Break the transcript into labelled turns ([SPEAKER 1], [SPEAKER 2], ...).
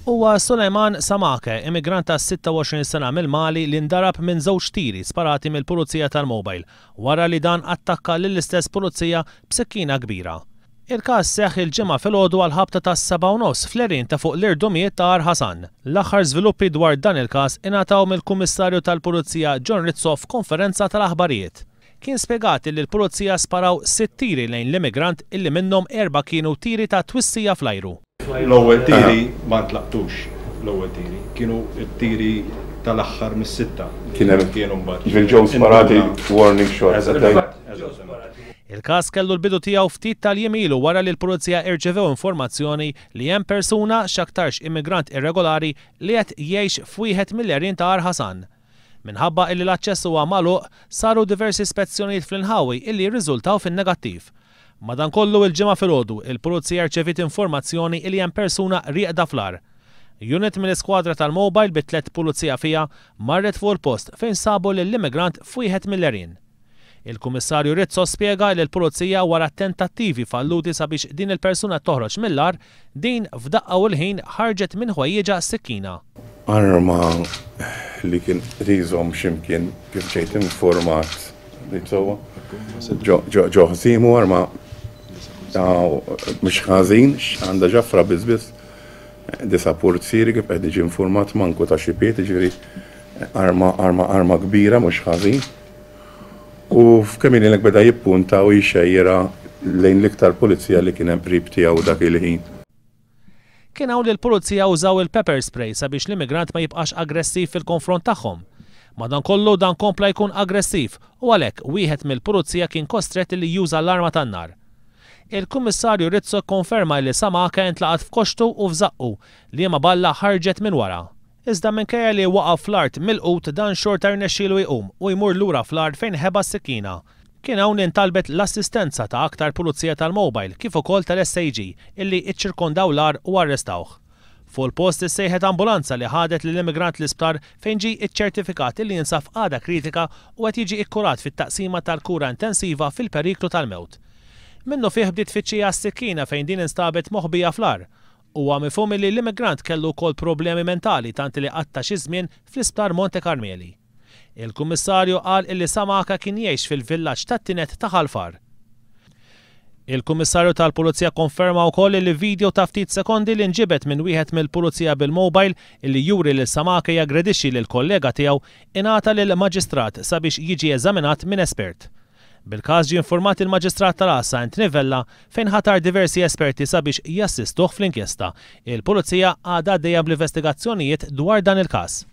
[SPEAKER 1] Huwa Suleiman Samake, immigrant ta' 26 sena mill-Mali li ndarab minn żewġ tiri sparati mill-Pulizija tal-Mobile wara li dan attakka lill-istess Pulizija b'sikkina kbira. Il-każ seħħ il-Ġimgħa filgħodu għall-ħabta tas-7:30 fl-għerien ta' fuq l-irdumijiet ta' Għar Ħasan. L-aħħar żviluppi dwar dan il-każ ingħataw mill-Kummissarju tal-Pulizija John Rizzo f'konferenza tal-aħbarijiet. Kien spjegat illi l-Pulizija sparaw sitt tiri lejn l-immigrant illi minnhom erbgħa kienu tiri ta' twissija fl-ajru.
[SPEAKER 2] L-ewwel tiri ma ntlaqtux, l-ewwel tiri. Kienu t-tiri tal-aħħar mis-sitta li kienu mbagħad.
[SPEAKER 3] Ġifieri ġew sparati warning shots.
[SPEAKER 2] Eżattament.
[SPEAKER 1] Il-każ kellu l-bidu tiegħu ftit tal-jiem ilu wara li l-Pulizija irċevew informazzjoni li hemm persuna, x'aktarx immigrant irregolari, li qed jgħix f'wieħed mill-għerien ta' Għar Ħasan. Minħabba illi l-aċċess huwa magħluq, saru diversi spezzjonijiet fl-inħawi illi rriżultaw fin-negattiv. Madankollu il-Ġimgħa filgħodu, il-Pulizija rċeviet informazzjoni illi hemm persuna rieqda fl-għar. Unit mill-iskwadra tal-mobile bi tlett pulizija fiha marret fuq il-post fejn sabu lill-immigrant f'wieħed mill-għerien. Il-Kummissarju Rizzo spjega li l-Pulizija wara tentattivi falluti sabiex din il-persuna toħroġ mill-għar, din f'daqqa u l-ħin ħarġet minn ħwejjiġha sikkina.
[SPEAKER 3] Arma li kien qed jżomm x'imkien kif ġejt informat ngħid sewwa ġo ħżiemu arma mhux ħażin għandha ġafra biss biss disa' purzieri kif qed niġi informat manku ta' xi pied jiġifieri arma arma arma kbira mhux ħażin. U f'kemm ilek beda jippunta u jxejjirha lejn l-iktar pulizija li kien hemm qrib tiegħu dak il-ħin.
[SPEAKER 1] Kien hawn li l-Pulizija użaw il-pepper spray sabiex l-immigrant ma jibqax aggressiv fil-konfront tagħhom. Madankollu dan kompla jkun aggressiv u għalhekk wieħed mill-Pulizija kien kostrett li juża l-arma tan-nar. Il-Kummissarju Rizzo kkonferma li Samaka intlaqat f'koxxtu u f'żaqqu, liema balla ħarġet minn wara. Iżda minkejja li waqa' fl-art milqut dan xorta rnexxielu jqum u jmur lura fl-art fejn ħeba s-sikkina. Kien hawn li ntalbet l-assistenza ta' aktar pulizija tal-mobile kif ukoll tal-SAG illi iċċirkondaw l-għar u arrestawh. Fuq il-post issejħet ambulanza li ħadet lill-immigrant l-isptar fejn ġie iċċertifikat illi jinsab f'qagħda kritika u qed jiġi ikkurat fit-taqsima tal-kura intensiva fil-periklu tal-mewt. Minnufih bdiet tfittxija għas-sikkina fejn din instabet moħbija fl-għar. Huwa mifhum illi l-immigrant kellu wkoll problemi mentali tant li qatta' xi żmien fl-Isptar Monte Carmeli. Il-Kummissarju qal illi Samaka kien jgħix fil-villaġġ tat-Tined ta' Ħal Far. Il-Kummissarju tal-Pulizija kkonferma wkoll illi video ta' ftit sekondi li nġibed minn wieħed mill-Pulizija bil-mobile illi juri lil Samaka jaggredixxi lil kollega tiegħu ingħata lil Maġistrat sabiex jiġi eżaminat minn espert. Bil-każ ġie infurmat il-Maġistrat tal-Għassa Anthony Vella fejn ħatar diversi esperti sabiex jassistuh fl-inkjesta. Il-Pulizija għadha għaddejja bl-investigazzjonijiet dwar dan il-każ.